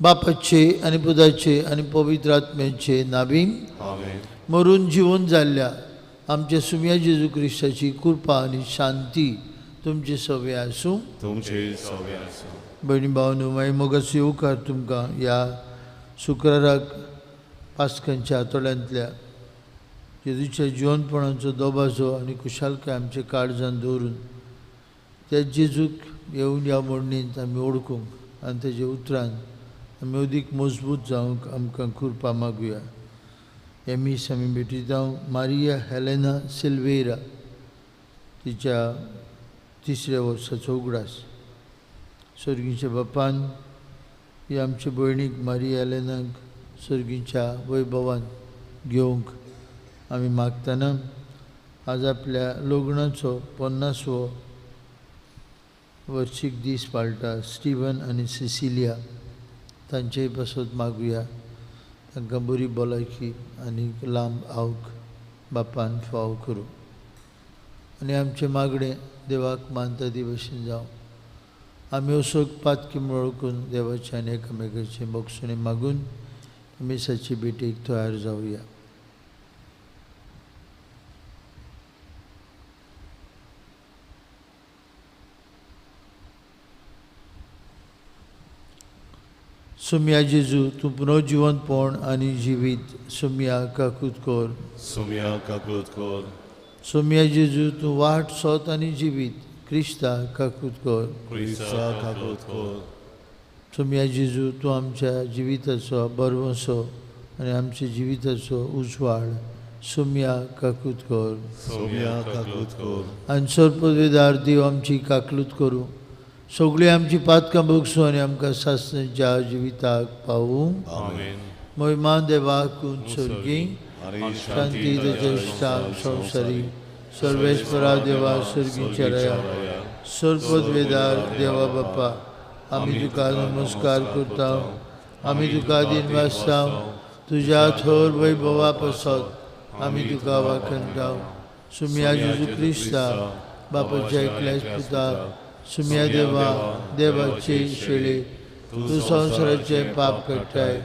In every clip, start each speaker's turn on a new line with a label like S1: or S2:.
S1: बापाचे आनी पुताचे आनी पवित्र आत्म्याचे नावी मरून जिवन जाल्ल्या आमच्या सुम्या जेजू क्रिस्ताची कृपा आनी शांती तुमचे सवे आसूं.
S2: तुमचे सवे आसूं.
S1: भयणी भावनो, मागीर मोगाचो येवकार तुमकां ह्या शुक्राराक पास्कांच्या आठवड्यांतल्या जेजूच्या जिवनपणाचो दबाजो आनी खुशालकाय आमच्या काळजान दवरून त्या जेजूक येवन ह्या मोडणींत आमी ओळखूंक आनी तेजे उतरान आमी अदीक मजबूत जावंक आमकां कृपा मागुया. हे मीस आमी भेटयता मारिया हेलेना सिल्वेरा तिच्या तिसऱ्या वर्साचो उगडास. सर्गीच्या बापान ही आमचे भयणीक मारिया हेलेनाक सर्गीच्या वैभवान घेवंक आमी मागतना आज आपल्या लग्नाचो 50वो वर्शीक दीस पाळटा स्टिवन आनी सिसिलिया तांचेय पासत मागुया. तांकां बरी भलायकी आनी लांब आवक बापान फाव करूं आनी आमचें मागणें देवाक मानता ती भशेन जावं. आमी असोक पातकी वळखून देवाचे आनी एकामेकाचें बक्षणें मागून मिसाचे भेटेक तयार जावया. सुम्या जेजू, तूं पुनर्जिवंतपण आनी जिवीत सुम्या काकूत कर.
S2: सुम्या काकूत कर.
S1: सुम्या जेजू, तूं वाट सोत आनी जिवीत क्रिस्ता काकूत कर.
S2: क्रिस्ता काकूत कर.
S1: सुम्या जेजू, तूं आमच्या जिविताचो बरवसो आनी आमच्या जिविताचो उजवाड सुम्या काकूत कर.
S2: सुम्या काकूत कर.
S1: आनी सर्पवेदार देव आमची काकलूत करूं, सगळीं आमची पातकां भोगसूं आनी आमकां सासणाच्या जिविताक पावूं.
S2: आमेन.
S1: महिमा देवाक सर्गी शांती ताच्या इश्टांक संवसारी सर्वेस्परा देवा सर्गीच्या रया सर्पवेदार देवा बापा, आमी तुका नमस्कार करता, आमी तुका दिन वाचता, तुज्या थोर वैभवा पासत आमी तुका वाखणटा. सुम्या जेजू क्रिस्ता बापाच्या एकल्याच पुता सुम्या देवा देवाचे शेळे, तूं संवसाराचे पाप काडटाय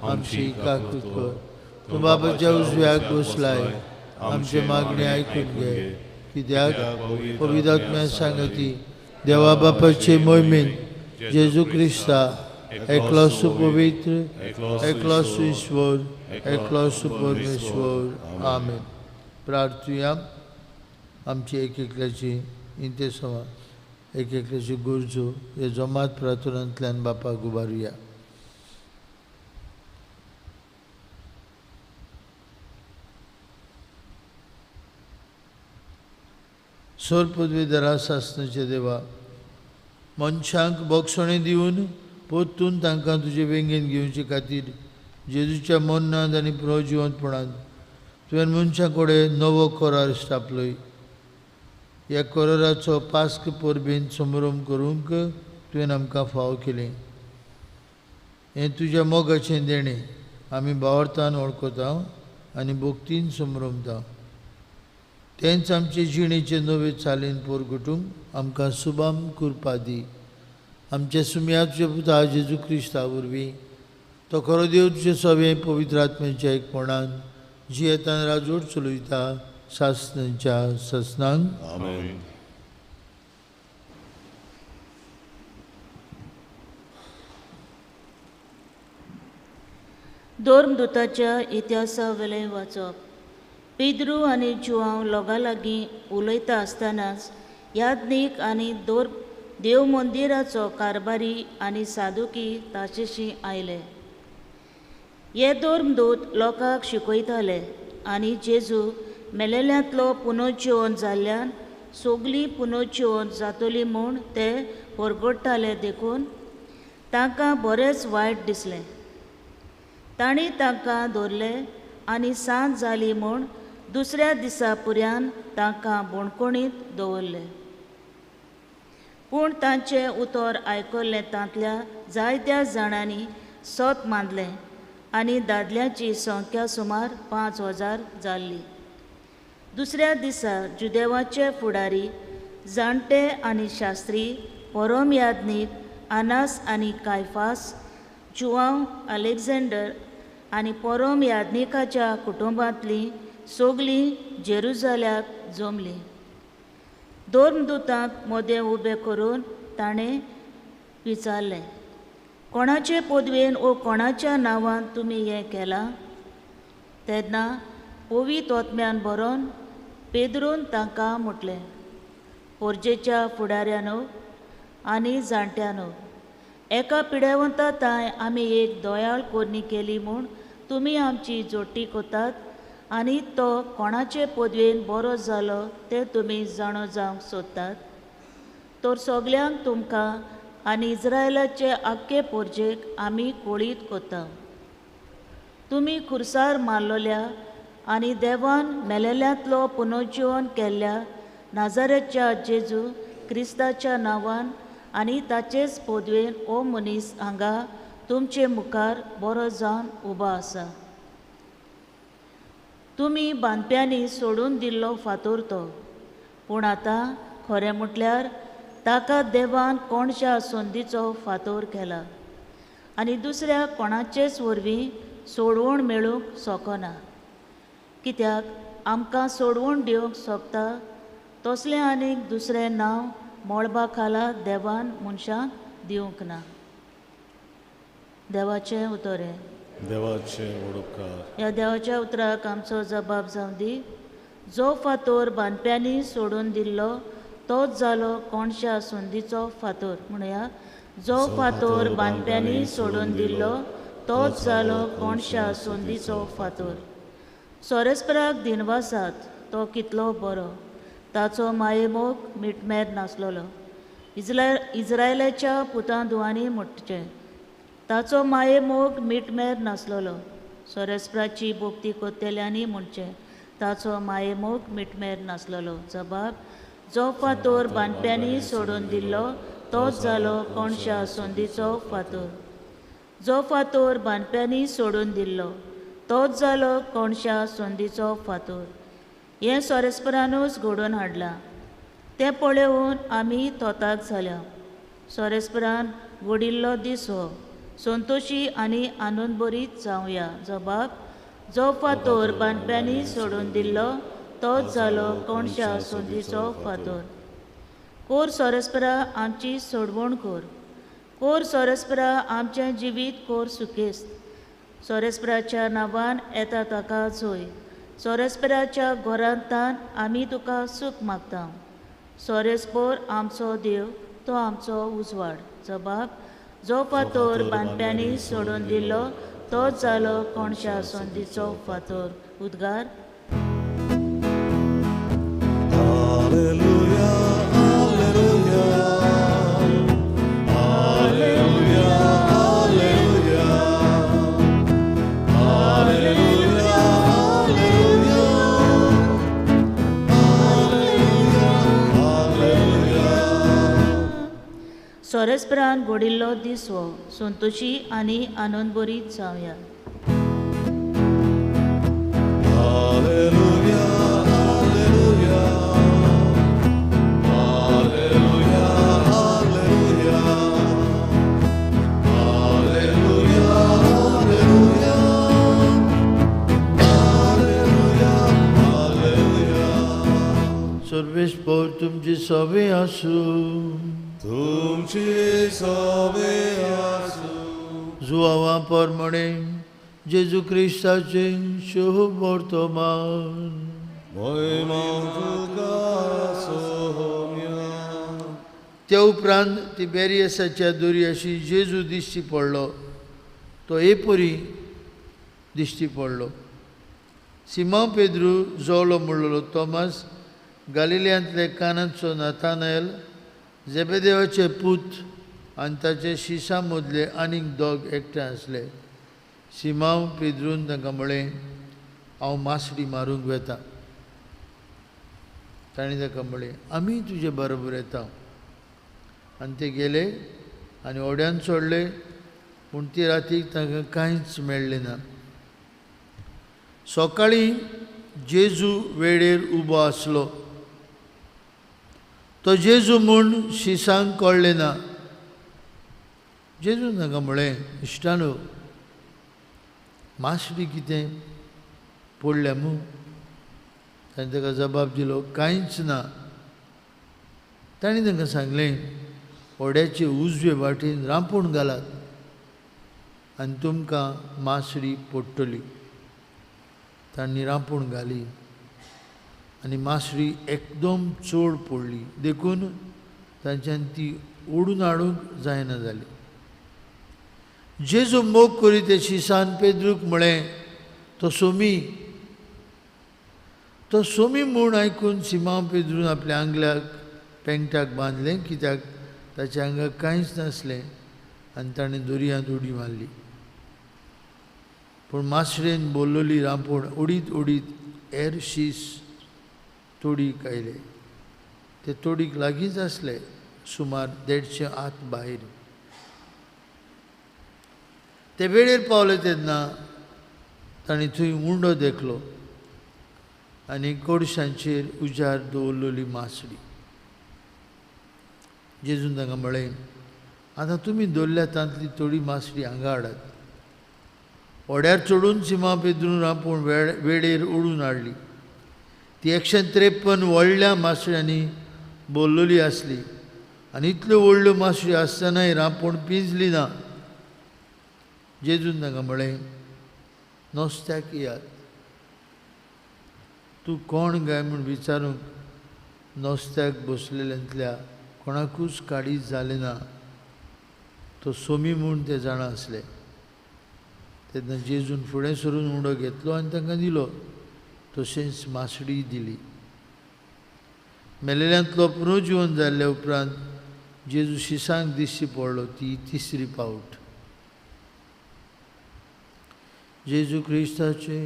S1: आमची काकूत कर. तूं बापाच्या उजव्याक बसलाय, आमचे मागणे आयकून घे. कित्याक पवित्र आत्म्या सांगती देवा बापाचे मोहिमेन जेजू क्रिस्ता एकलो सुपवित्र, एकलो सुईश्वर, एकलो सुपरमेश्वर. आमेन. प्रार्थुया. आमची एक एकल्याची इंतेसवा एक एकल्याची गरजो हे जमात प्रार्थनांतल्यान बापाक उबारुया. सोर पदवीधरा सासनाचे देवा, मनशांक बक्षणे दिवन परतून तांकां तुजे वेंगेन घेवचे खातीर जेजूच्या मरणांत आनी प्रजिवंतपणांत तुवें मनशां कडेन नवो करार स्थापलोय. ह्या कराराचो पास्क परबेन संभ्रम करूंक तुवें आमकां फाव केलें. हें तुज्या मोगाचें देणें आमी भावार्थान वळखता आनी भक्तीन संभ्रमता. तेंच आमचे जिणेचे नवे चालीन परगटूंक आमकां सुबाम कृपा दी. आमच्या सुम्या तुज्या पुता जेजू क्रिस्ता वरवीं तो खरो देव तुजे सगळें पवित्र आत्म्याच्या एकपणान जियेतान राजवट चलयता सासणाच्या सासणांक.
S2: आमेन.
S3: धर्मदूताच्या इतिहासावेलें वाचप. पेद्रू आनी जुआंव लोकां लागीं उलयता आसतनाच याज्ञीक आनी देव मंदिराचो कारभारी आनी सादुकी ताचेशी आयले. हे धर्मदूत लोकांक शिकयताले आनी जेजू मेलेल्यांतलो पुनर्जिवन जाल्ल्यान सगळीं पुनर्जिवन जातली म्हूण ते परगट्टाले देखून तांकां बरेंच वायट दिसलें. तांणी तांकां धरले आनी सांज जाली म्हूण दुसऱ्या दिसा पुऱ्यान तांकां बणकोणींत दवरले. पूण तांचें उतर आयकल्लें तांतल्या जायत्या जाणांनी सत मानलें आनी दादल्यांची संख्या सुमार 5000 जाल्ली. दुसऱ्या दिसा जुदेवाचे फुडारी जाणटे आनी शास्त्री परम याज्ञीक आनास आनी कायफास जुआंव अलेक्झांडर आनी पोरोम याज्ञिकाच्या कुटुंबांतलीं सगलीं जेरुजाल्याक जमलीं. धर्मदुतांक मदें उबे करून ताणें विचारलें, कोणाचे पदवेन ओ कोणाच्या नांवान तुमी हें केलां? तेन्ना पवित्र आत्म्यान बरोवन पेद्रून तांकां म्हटलें, पोरजेच्या फुडाऱ्यानो आनी जाणट्यानो, एका पिड्यावंता तांय आमी एक दयाळ कोरणी केली म्हूण तुमी आमची जोटी कोतात आनी तो कोणाचे पदवेन बरो जालो तें तुमी जाणो जावंक सोदतात. तर सगल्यांक तुमकां आनी इज्रायलाचे आख्खे पोरजेक आमी कोळीत कोता. तुमी खुर्सार मारलोल्या आनी देवान मेलेल्यांतलो पुनर्जिवन केल्ल्या नाजारेच्या जेजू क्रिस्ताच्या नांवान आनी ताचेच पदवेन ओ मनीस हांगा तुमचे मुखार बरो जावन उबो आसा. तुमी बांदप्यांनी सोडून दिल्लो फातोर तो, पूण आतां खरें म्हटल्यार ताका देवान कोणशा संदीचो फातोर केला आनी दुसऱ्या कोणाचेच वरवीं सोडवण मेळूंक शकना. कित्याक आमकां सोडवण दिवंक शकता तसलें आनीक दुसरें नांव मळबा खाला देवान मनशांक दिवंक ना. देवाचें उतर हें.
S2: देवाचें उपकार.
S3: ह्या देवाच्या उतराक आमचो जबाब जावं दी. जो फातोर बांदप्यांनी सोडून दिल्लो तोच जालो कोणशा संदीचो फातोर. म्हणया, जो फातोर बांदप्यांनी सोडून दिल्लो तोच जालो कोणशा संदीचो फातोर. सोरेस्पराक दिनवासात, तो कितलो बरो, ताचो मायेमोग मिटमेर नासलेलो. इज्रायलाच्या पुतां धुवांनी म्हणचें, ताचो मायेमोग मिटमेर नासलेलो. सोरेस्पराची भोक्ती कोत्तेल्यांनी म्हणचें, ताचो मायेमोग मिटमेर नासलेलो. जबाब, जो फातोर बांदप्यांनी सोडून दिल्लो तोच जालो कोणशा संदीचो फातोर. जो फातोर बांदप्यांनी सोडून दिल्लो तोच जालो कोणशा संदीचो फातोर. हें सोरेस्परानूच घडोवन हाडलां, तें पळोवन आमी तोताक जाल्या. सोरेस्परान घडिल्लो दीस हो, संतोशी आनी आनंदभरीत जावया. जबाब, जो फातोर बांदप्यांनी सोडून दिल्लो तोच जालो कोणशा संदीचो फातोर. कोर सोरेस्परा आमची सोडवण कोर, कोर सोरेस्परा आमचें जिवीत कोर सुखेस्त. सोरेस्पराच्या नांवान येता ताका जोय. सोरेस्पराच्या घरांतान आमी तुका सूख मागता. सोरेस्पोर आमचो देव, तो आमचो उजवाड. जबाब, जो फातोर बांदप्यांनी सोडून दिल्लो तोच जालो कोणशा संदीचो फातोर. उद्गार.
S2: Alleluia, alleluia, alleluia, alleluia, alleluia, alleluia, alleluia.
S3: सोरेस्परान घडिल्लो दीस हो, संतोशी आनी आनंदभरीत जावया.
S2: Alleluia, alleluia, alleluia, alleluia, alleluia, alleluia, alleluia, alleluia.
S1: Sarvesh पौर तुमची सवे आसूं.
S2: तुमची सवे आसूं.
S1: जुआवा परमणे जेजू क्रिस्ताचे शुभ वर्तमान.
S2: महिमा तुका सोम्या.
S1: त्या उपरांत तिबेरियसाच्या दर्याशी जेजू दिश्टी पडलो. तो हे परी दिश्टी पडलो. सिमांव पेद्रू जोलो म्हणलेलो तोमास, गालिलियांतले कानाचो नाथानायल, जेबेदेवाचे पूत आनी ताचे शिसां मदले आनीक दोग एकठांय आसले. सिमांव पेद्रून तांकां म्हळें, हांव मासडी मारूंक वेता. ताणें ताका म्हळें, आमी तुजे बरोबर येता. आनी ते गेले आनी होड्यान सोडले, पूण ती रातीक तांकां कांयच मेळ्ळें ना. सकाळीं जेजू वेळेर उबो आसलो. तो जेजू म्हूण शिसांक कळ्ळें ना. जेजून तांकां म्हळें, इश्टानो, मासडी कितें पडल्या मू? ताणें ताका जबाब दिलो, कांयच ना. ताणें तांकां सांगलें, होड्याचे उजवे वाटेन रांपोण घालात आनी तुमकां मासडी पडटली. तांणी रांपोण घाली आनी मासडी एकदम चड पडली, देखून तांच्यान ती ओडून हाडूंक जायना जाली. जेजू मोग करीत ते शिसान पेद्रूक म्हळें, तो सोमी. तो सोमी म्हूण आयकून सिमांव पेद्रून आपल्या आंगल्याक पेंगटाक बांदलें, कित्याक ताच्या आंगाक कांयच नासलें, आनी ताणें दर्यांत उडी मारली. पूण मासळेन बोल्लोली रांपोण ओडीत ओडीत हेर शीस तोडीक आयले. ते तोडीक लागींच आसले, सुमार 150 हात भायर. ते वेळेर पावले तेन्ना ताणें थंय उंडो देखलो आनी कोडशांचेर उजार दवरलेली मासडी. जेजून तांकां म्हळें, आतां तुमी दवरल्या तांतली थोडी मासडी हांगा हाडात. होड्यार चडून सिमांव पेद्रून रांपोण वेळेर ओडून हाडली. ती 153 व्हडल्या मासड्यांनी बोल्लोली आसली आनी इतल्यो व्हडल्यो मासड्यो आसतनाय रांपोण पिंजली ना. जेजून तांकां म्हळें, नुस्त्याक येयात. तूं कोण काय म्हूण विचारूंक नुस्त्याक बसलेल्यांतल्या कोणाकूच काळीज जालें ना. तो सोमी म्हूण ते जाणा आसले. तेन्ना जेजून फुडें सरून उंडो घेतलो आनी तांकां दिलो, तशेंच मासडी दिली. मेलेल्यांतलो पुनर्जिवन जाल्ल्या उपरांत जेजू शिसांक दिश्टी पडलो ती तिसरी पावट. जेजू क्रिस्ताचे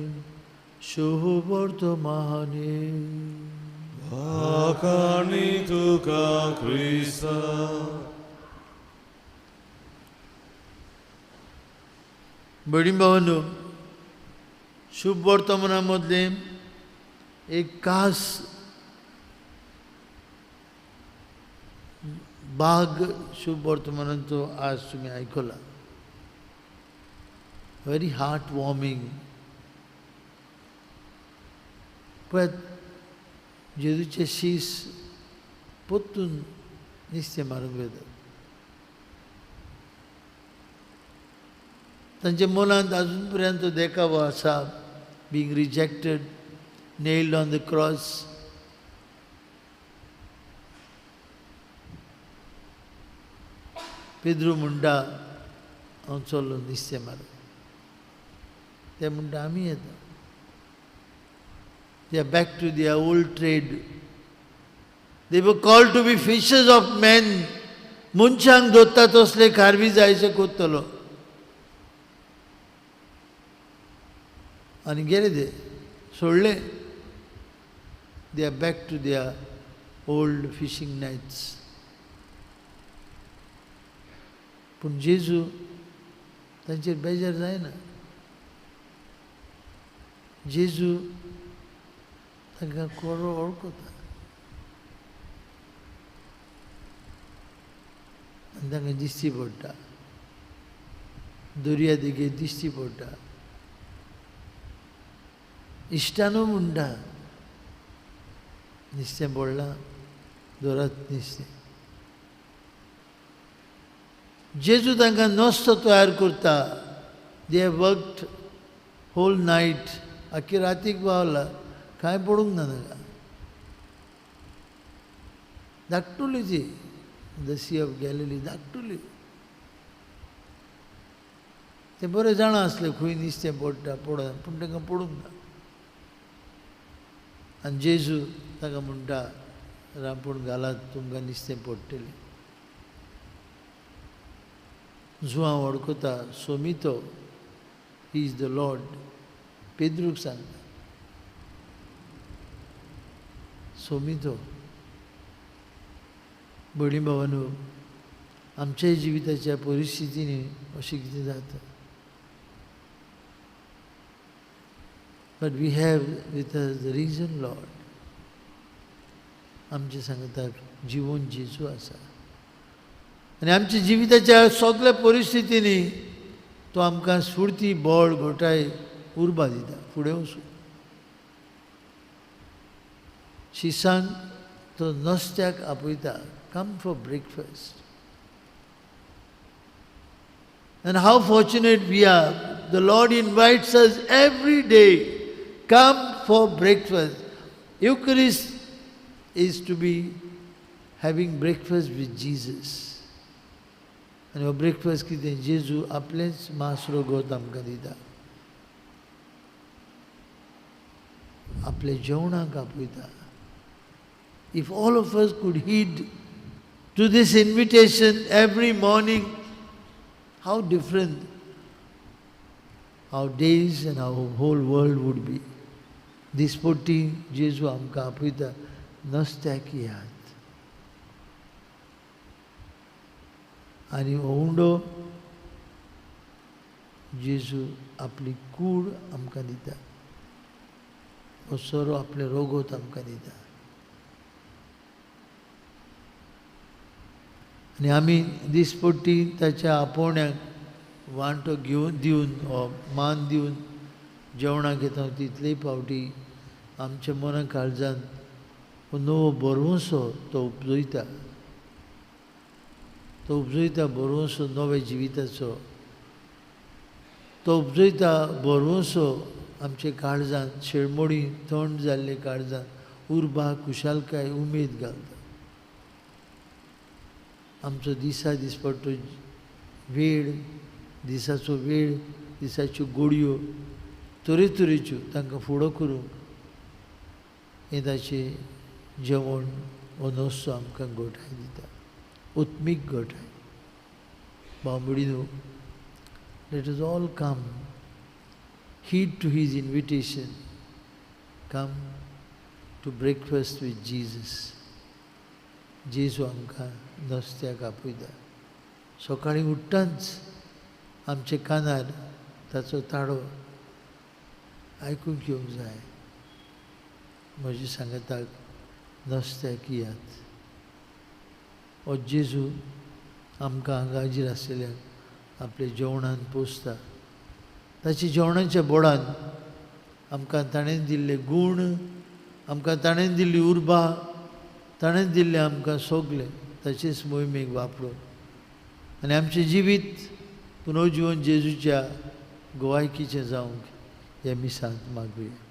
S1: शुभवर्तमाने.
S2: वाखाणी तुका क्रिस्ता.
S1: भयणी भावांनो, शुभ वर्तमाना मदलें एक खास भाग शुभ वर्तमानाचो आज तुमी आयकला. Very heart warming. पळयात, जेजूचे शीस परतून नुस्तें मारूंक वयतात. तांच्या मनांत अजून पर्यंत तो देखावो आसा, being rejected, nailed on the cross. Pedro म्हणटा, हांव चल्लो नुस्तें मारूंक. ते म्हणटा, आमी येता. They are back to their old trade. They were called to be fishers of men. मनशांक दोत्ता तसले खारवी जायचे कोत्तलो. आनी गेले ते सोडले. They are back to their old fishing nets. पूण जेजू तांचेर बेजार जायना. जेजू तांकां कोरो वळखता आनी तांकां दिश्टी पडटा, दर्या देगेर दिश्टी पडटा. इश्टानू म्हणटा, नुस्तें पडलां, दरात नुस्तें. जेजू तांकां नुस्तो तयार करता. They have worked whole night, आख्खी रातीक पावला, कांय पडूंक ना तांकां. धाकटुली ती the C of Galilee, धाकटुली. ते बरें जाणा आसले खंय नुस्तें पडटा पडना, पूण तांकां पडूंक ना. आनी जेजू तांकां म्हणटा, रांपोण घालात, तुमकां नुस्तें पडटलें. जुआं वळखता, सोमी तो, he is the Lord. पेद्रूक सांगता, सोमी तो. भयणी भावांनो, आमच्याय जिविताच्या परिस्थितींनी अशें कितें जाता. But we have with us the risen Lord. आमचे सांगता जिवन जेजू आसा. आनी आमच्या जिविताच्या सगळ्या परिस्थितींनी तो आमकां स्फूर्ती, बळ, घोटाय, उर्बा दिता फुडें वचूं. शिसांक तो नस्त्याक आपयता, come for breakfast. And how fortunate we are. The Lord invites us every day, come for breakfast. Eucharist is to be having breakfast with Jesus. आनी हो ब्रेकफास्ट कितें? जेजू आपलेंच मांस रगत आमकां दिता, आपल्या जेवणाक आपयता. If all of us could heed to this invitation every morning, how different our days and our whole world would be. दिसपट्टी जेजू आमकां आपयता, नस्त्याक याद. आनी हो उंडो जेजू आपली कूड आमकां दिता, हो सोरो आपलें रोगोत आमकां दिता. आनी आमी दिसपट्टी ताच्या आपोवण्याक वांटो घेवन दिवन हो मान दिवन जेवणाक घेता, तितलेय फावटी आमच्या मना काळजान हो नवो भरवंसो तो उपजयता. तो उपजयता भरवंसो नव्या जिविताचो, तो उपजयता भरवंसो आमच्या काळजान, शेळमोडी थंड जाल्ले काळजान उर्बा, खुशालकाय, उमेद घालता. आमचो दिसा दिसपट्टो वेळ, दिसाचो वेळ, दिसाच्यो गोडयो तरेतरेच्यो तांकां फुडो करूंक हें ताचें जेवण हो नसो आमकां गोठाय दिता, उत्मीक गोठाय. बांबडीनो, let us all come, heed to his invitation, come to breakfast with Jesus. जेजू आमकां नस्त्याक आपयता. सकाळीं उठ्ठांच आमच्या कानार ताचो ताळो आयकूंक येवंक जाय. म्हजे सांगाताक नस्त्याक येयात. हो जेजू आमकां हांगा हाजीर आशिल्ल्यांक आपल्या जेवणान पोसता. ताच्या जेवणाच्या बोडान आमकां ताणें दिल्ले गूण, आमकां ताणें दिल्ली उर्बा, ताणें दिल्लें आमकां सगलें ताचेच मोहिमेक वापरून आनी आमचें जिवीत पुनर्जिवन जेजूच्या गोवायकीचें जावंक ह्या मिसांत मागुया.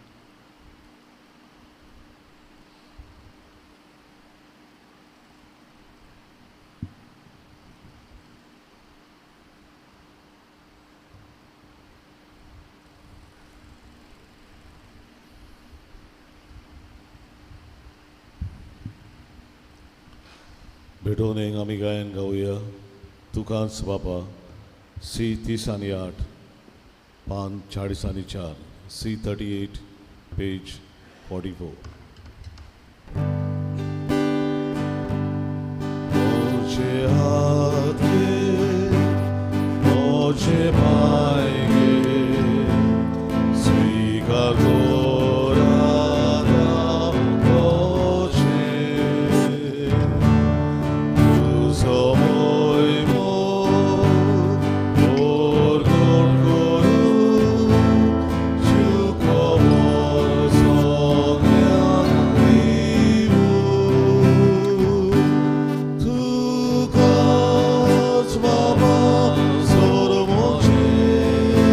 S2: भेटोवन एक आमी गायन गावया तुकांच बापा, सी 30 आनी 8, पान 40 आनी 4, सी 38, पेज 44. मोजे हात गे, मोजे पाय गे, स्वीकार Baba, sor moche.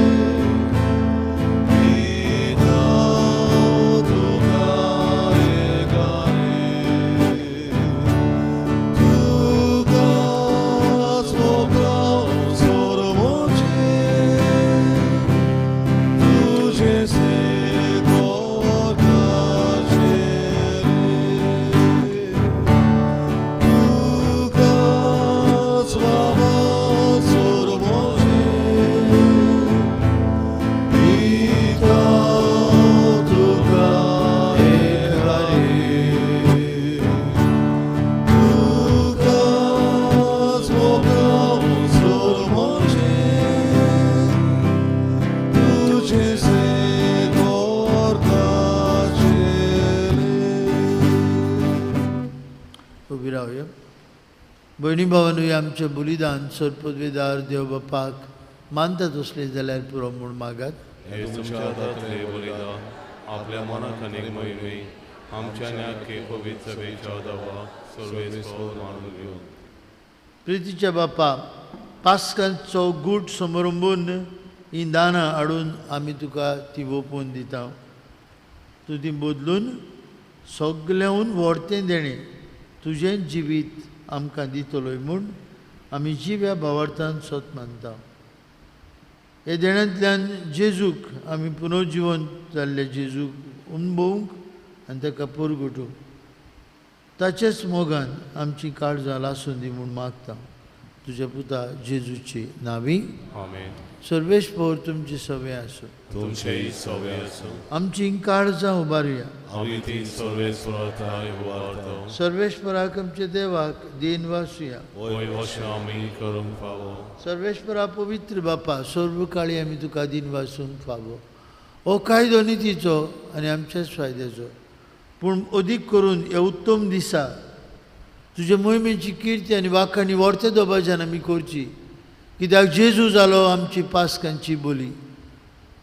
S1: भयणी भावानूय आमचें बलिदान सरपदवेदार देव बापाक मानता तसलें जाल्यार पुरो म्हूण मागात.
S4: हे तुमच्या हातांतलें बलिदान आपल्या मनाक आनी मोहिमे आमच्या आनी पवित्र सभेच्या देवा सर्वेस्पर मानून घेवन.
S1: प्रितीच्या बापा, पास्कांचो गूट समरंबून ही दानां हाडून आमी तुका ती ओंपून दिता. तूं ती बदलून सगळ्याहून व्हडतें देणें तुजें जिवीत आमकां दितलोय म्हूण आमी जिव्या भावार्थान सोत मानता. हे देण्यांतल्यान जेजूक आमी पुनर्जिवन जाल्ले जेजूक अणभवूंक आनी ताका परगटूंक ताचेच मोगान आमची काळजां लासून दी म्हूण मागता. तुज्या पुता जेजूची नावी.
S4: आमेन.
S1: सर्वेस्पर तुमची सवे आसूं.
S4: तुमचेय सवे आसूं.
S1: आमची काळजां उबारुया.
S4: आमी ती सर्वेस्परा थाय उबारता.
S1: सर्वेस्पराक आमच्या देवाक देन वासुया.
S4: वय वशें आमी करूंक फावो.
S1: सर्वेस्परा पवित्र बापा, सर्व काळी आमी तुका दिन वासूंक फावो. हो कायदो नितीचो आनी आमच्याच फायद्याचो, पूण अदीक करून ह्या उत्तम दिसा तुजे मोहिमेची किर्ती आनी वाखाणी व्हरते दबाज्यान आमी करची. कित्याक जेजू जालो आमची पास्कांची बोली.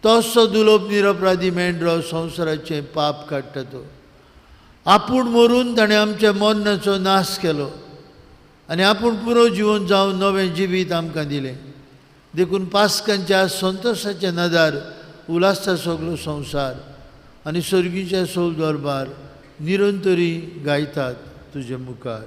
S1: तसो दुलोप निरपराधी मेंढरो संवसाराचें पाप काडटा तो. आपूण मरून ताणें आमच्या मरणाचो नाश केलो आनी आपूण पुरो जिवन जावन नवें जिवीत आमकां दिलें. देखून पास्कांच्या संतोशाच्या नदार उलासता सगलो संवसार आनी सर्गीच्या सोल दरबार निरंतरी गायतात तुजे मुखार.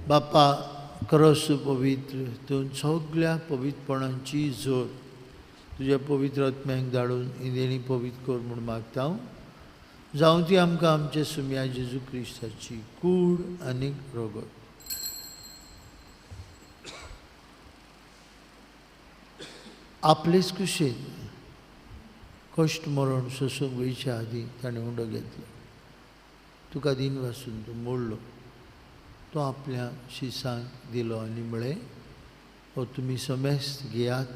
S1: बापा, क्रस पवित्र तूं सगळ्या पवित्रपणांची जोर तुज्या पवित्र आत्म्याक धाडून ही देणी पवित्र कर म्हूण मागता. जावं ती आमकां आमच्या सुम्या जेजू क्रिस्ताची कूड आनी रगत. आपलेच कुशेन कश्ट मरण सोसूंक वयच्या आदीं ताणें उंडो घेतलो. तुका दिन वासून तूं मोडलो. तो आपल्या शिसांक दिलो आनी म्हळें, हो तुमी समेस्त घेयात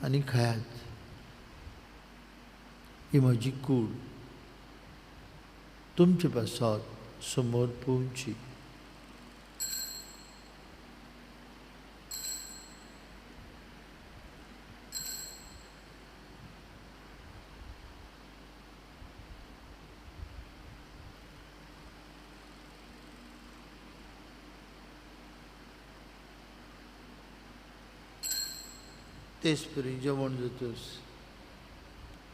S1: आनी खायात. ही म्हजी कूड तुमचे पासत समोर पोवची. तेच परी जेवण जातूस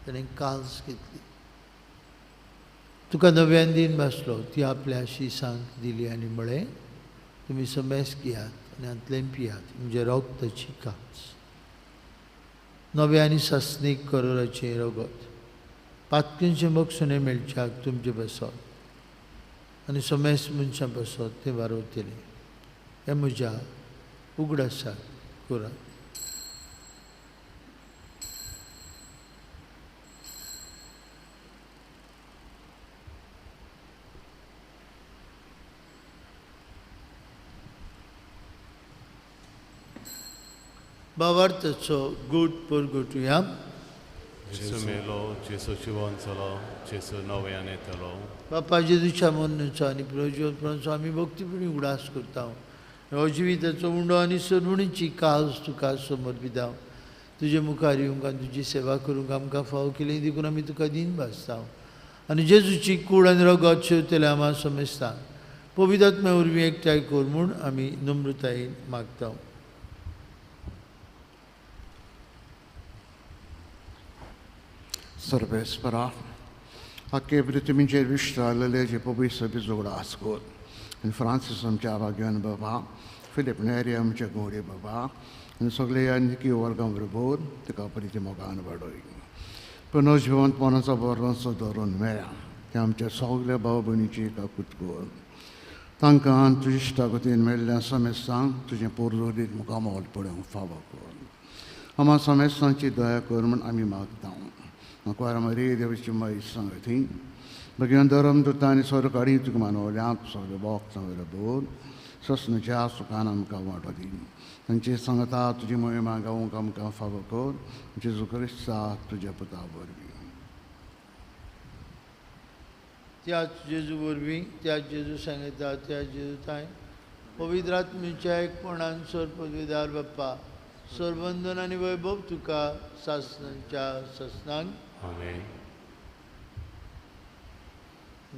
S1: ताणें काल्स घेतली. तुका नव्यान दिन भासलो. ती आपल्या शिसांक दिली आनी म्हळें, तुमी समेस घेयात आनी हातलें पियात. म्हणजे रगताची कास, नव्या आनी सासणीक करोराचें रगत, पातकेंचें बक्षणें मेळच्याक तुमचे बसत आनी समेस मनशां बसत तें वारवतलें. हें म्हज्या उगडासाक करात. भावार्थाचो गूट परगटुया.
S4: जेजू मेलो, जेजू जिवन जालो, जेजू नव्यान येतलो.
S1: बापा, जेजूच्या मरणाचो आनी पुनर्जिवनपणाचो आमी भक्तीपुणी उगडास करता. हो जिविताचो उंडो आनी सरवणीची काज तुका समर्पिता. तुजे मुखार येवंक आनी तुजी सेवा करूंक आमकां फावो केली देखून आमी तुका दिन भासता. आनी जेजूची कूड आनी रगत शेवतले आमा समेस्ता पवित्र आत्म्या वरवीं एकठांय कर म्हूण आमी नम्रतायेन मागता.
S5: सर्वेस्परा, आखे पृथ्वीचेर विश्रालेले जे पवित्र सभेचो उगडास कर. आनी फ्रांसीस आमच्या आवाग्यान बाबा, फिलीप नेरी आमच्या गोडे बाबा, आनी सगळे आनी वर्गां बरोबर तिका परिती मोगान वाडय. पुनर्जिवंतपणाचो बरोसो धरून मेळ्ळा ते आमच्या सगल्या भाव भयणीची काकूत कर. तांकां तुज्या इश्टागतीन मेळ्ळ्या समेस्तांक तुजें पोरजोरीत मुखामोल पळोवंक फावो कर. आमा समेस्तांची दया कर म्हूण आमी मागता. म्हाका मरी देवाची माई सांगती भगवान धर्म दुता आनी सरकारी तुका मानवल्या सगळे भोगता बरोबर ससनच्या सुखान आमकां वांटो दी. तांची सांगता तुजी मोहिमा गावंक आमकां फावो कर. जेजू क्रिस्ता तुज्या पुता वरवीं.
S1: त्याच जेजू वरवीं, त्याच जेजू सांगता, त्याच जेजू ताय पवित्र आत्म्याच्या एकपणान सर पदवीदार बाप्पा सरबंधन आनी वैभव तुका सासनाच्या सासनांक.
S4: आमेन.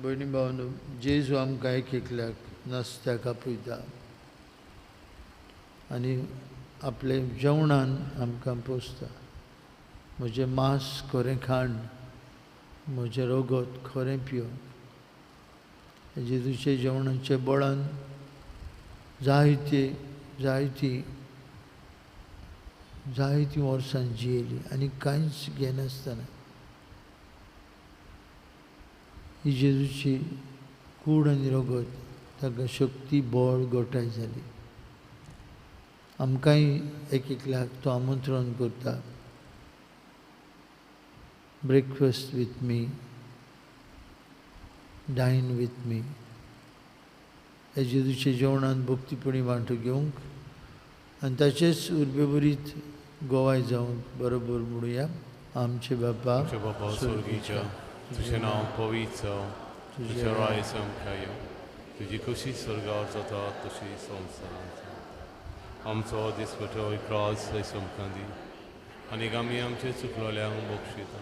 S1: भयणी भावनो, जेजू आमकां एक एकल्याक नास्त्याक आपयता आनी आपले जेवणान आमकां पोसता. म्हजें मांस खरें खाण, म्हजें रगत खरें पिवन, जेजूचे जेवणाचे बळान जायती जायती जायतीं वर्सां जियेली आनी कांयच घेनासतना ही जेजूची कूड आनी रगत ताका शक्ती बळ गोठाय जाली. आमकांय एक एकल्याक तो आमंत्रण करता, breakfast with me, dine with me. ह्या जेजूच्या जेवणान भक्तीपणी वांटो घेवंक आनी ताचेच उर्बेभरीत गोवाय जावंक बरोबर म्हणुया. आमचे बापा
S4: स्वर्गीच्या, तुजें नांव पवित्र जावं, तुजें राज्य आमकां येवं, तुजी खोशी स्वर्गार जाता तशी संवसारांत जावं. आमचो दिसपटो इकराज आयज आमकां दी आनी आमी आमचे चुकलोल्यांक बक्षिता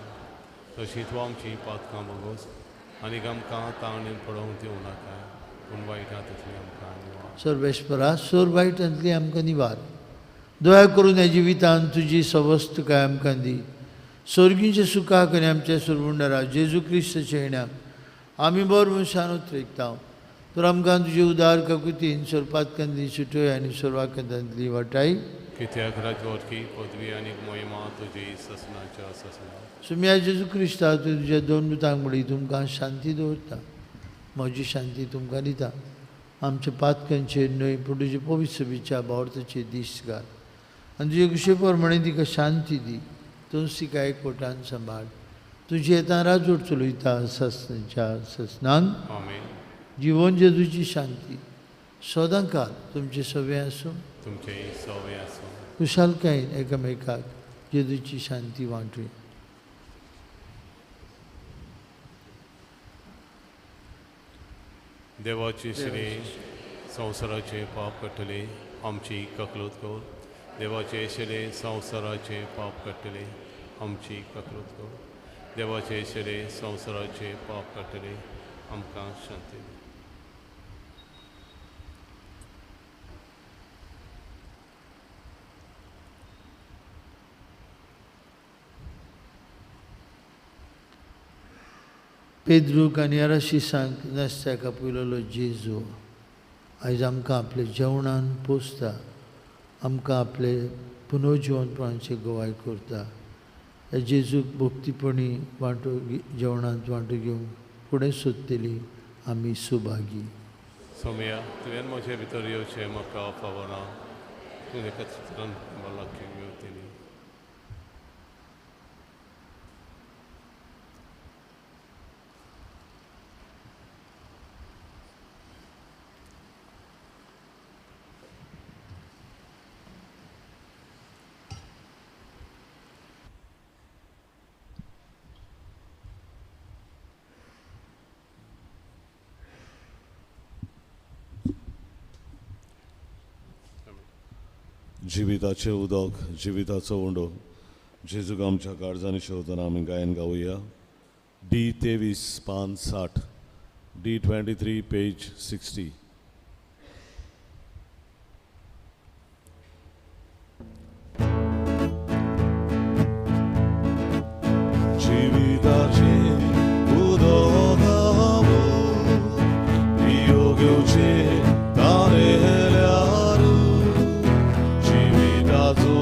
S4: तशी तूं आमची पातकां बगोस आनी आमकां ताणें पडोवंक दिवं नाका, पूण वायटांतली आमकां निवार.
S1: सर्वेस्परा, सोर वायटांतली आमकां निवार. दया करून ह्या जिवितान तुजी सवस्तकाय आमकां दी. स्वर्गींच्या सुखाक आनी आमच्या सुरबुंडरा जेजू क्रिस्ताच्या येण्याक आमी बरो मनशान उतरेकता. तर आमकां तुजे उदार काकुतीन सोरपातकांतली सुटय आनी सोरवाकांतली वाटाय.
S4: कित्याक राजवटकी पदवी आनी मोहिमा तुजी ससनाच्या ससना.
S1: सुम्या जेजू क्रिस्ता, तूं तुज्या दोन दुतांक म्हणली तुमकां शांती दवरता, म्हजी शांती तुमकां दिता. आमच्या पातकांचेर न्हय पूण तुजे पवित्र सभेच्या भावार्थाचेर दीस घाल आनी तुजे कुशे प्रमाणे तिका शांती दी. तूं तिका एकवटान सांबाळ. तुजी येता राजवट चलयता ससनाच्या ससनांक.
S4: आमेन.
S1: जिवन जेजूची शांती सदां काल तुमचे सवे आसूं,
S4: तुमचे सवे आसूं.
S1: खुशालकायेन एकामेकाक जेजूची शांती वांटुया.
S4: देवाचे श्री संवसाराचे पाप काडटले आमची ककलूत कर. देवाचे शिले संवसाराचे पाप काडटले आमची ककलूत कर. देवाचे शिले संवसाराचे पाप काडटले आमकां शांती दी.
S1: पेद्रूक आनी अराशिसांक नास्त्याक आपयलेलो जेजू आयज आमकां आपले जेवणान पोसता, आमकां आपले पुनर्जिवनपणाचे गवाय करता. ह्या जेजूक भक्तीपणी वांटो जेवणांत वांटो घेवंक फुडें सोदतली आमी सुभागी.
S4: सोमया, तुवें म्हजे भितर येवचें म्हाका फावना, तूं एका चित्रान भलायकी मेवतली.
S2: जिविताचें उदक, जिविताचो उंडो जेजूक आमच्या काळजांनी शेवतना आमी गायन गावया. डी 23 पान 60, डी 23 पेज 60. जिविताचें उदक पियो घेवचें तारेल्यार, जिविताचो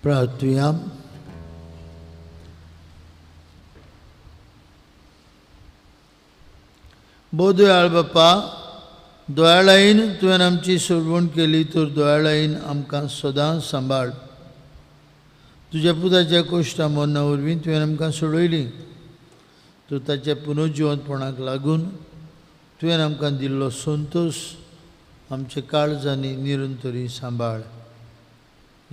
S1: प्रार्थुया. बोदयाळ बापा, दोयाळायन तुवें आमची सोडवण केली तर दोयाळायन आमकां सदां सांबाळ. तुज्या पुताच्या कोश्टा मरणा वरवीं तुवें आमकां सोडयली, तर ताच्या पुनर्जिवंतपणाक लागून तुवें आमकां दिल्लो संतोश आमच्या काळजांनी निरंतरी सांबाळ.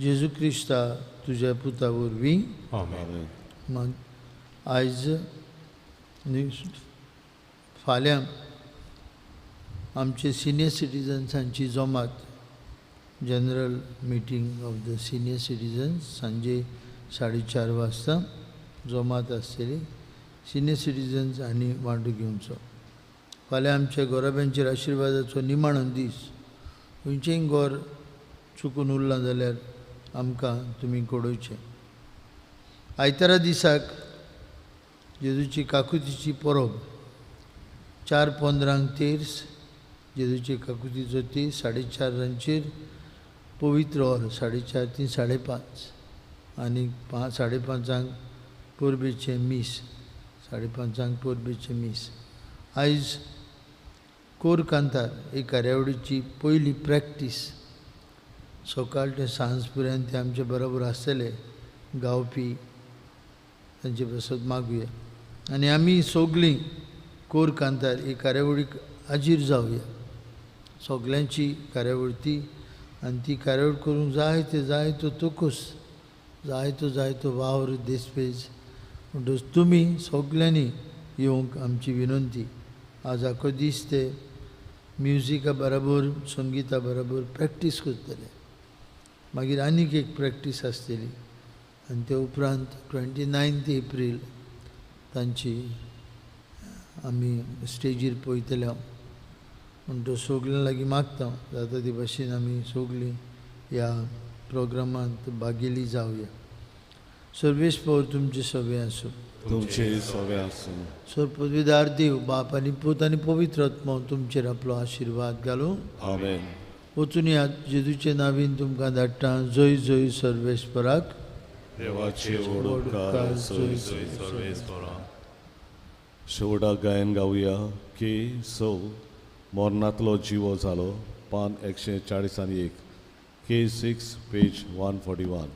S1: जेजू क्रिस्ता तुज्या पुता वरवीं.
S4: आमेन.
S1: मग आयज फाल्यां आमचे सिनियर सिटीजन्सांची जमात, general meeting of the senior citizens, सांजे 4:30 वाजता जमात आसतली. सिनियर सिटीजन्स आनी वांटो घेवचो. फाल्यां आमच्या गोराब्यांचेर आशिर्वादाचो निमाणो दीस. खंयचेंय गोर चुकून उरलां जाल्यार आमकां तुमी कळोवचें. आयतारा दिसाक जेजूची काकुतीची परब, 4:15 तेर्स, जेजूची काकुतीचो तेर्स, 4:30 पवित्र or, 4:30 ते 5:30 आनी 5:30 परबेचें मीस, 5:30 परबेचें मीस. आयज कोर कांतार ही कार्यावळीची पयली प्रॅक्टीस सकाळ ते सांज पर्यंत ते आमचे बरोबर आसतले गावपी, तांचे पासत मागुया आनी आमी सगळीं कोर कांतार ही कार्यावळीक हाजीर जावया. सगल्यांची कार्यावळ ती, आनी ती कार्यावळ करूंक जायते जायतो तोकूस, जायतो जायतो वावर देसपेज. म्हणटकच तुमी सगल्यांनी येवंक आमची विनंती. आज आखो दीस ते म्युजिका बराबर, संगिता बराबर प्रॅक्टीस करतले. मागीर आनीक एक प्रॅक्टीस आसतली आनी ते उपरांत 29 एप्रील तांची आमी स्टेजीर पळयतले. म्हणटकच सगल्यां लागीं मागता जाता ते भाशेन आमी सगलीं ह्या प्रोग्रामांत भागेली जावया. सर्वेस्पर तुमचे सगळें आसूं.
S2: तुमचे सगळें आसूं.
S1: सर पदवीदार देव बाप आनी पूत आनी पवित्र आत्मो तुमचेर आपलो आशिर्वाद घालूं.
S2: आमेन.
S1: वचून ह्या जेजूचे नांवान तुमकां धाडटा. जय जय सर्वेस्पराक.
S2: देवाचे व्हड उपकार.
S4: जय जय सर्वेस्पराक.
S2: शेवटाक गायन गावया के 6 मरणांतलो जिवो जालो, पान 141, K 6 page 141.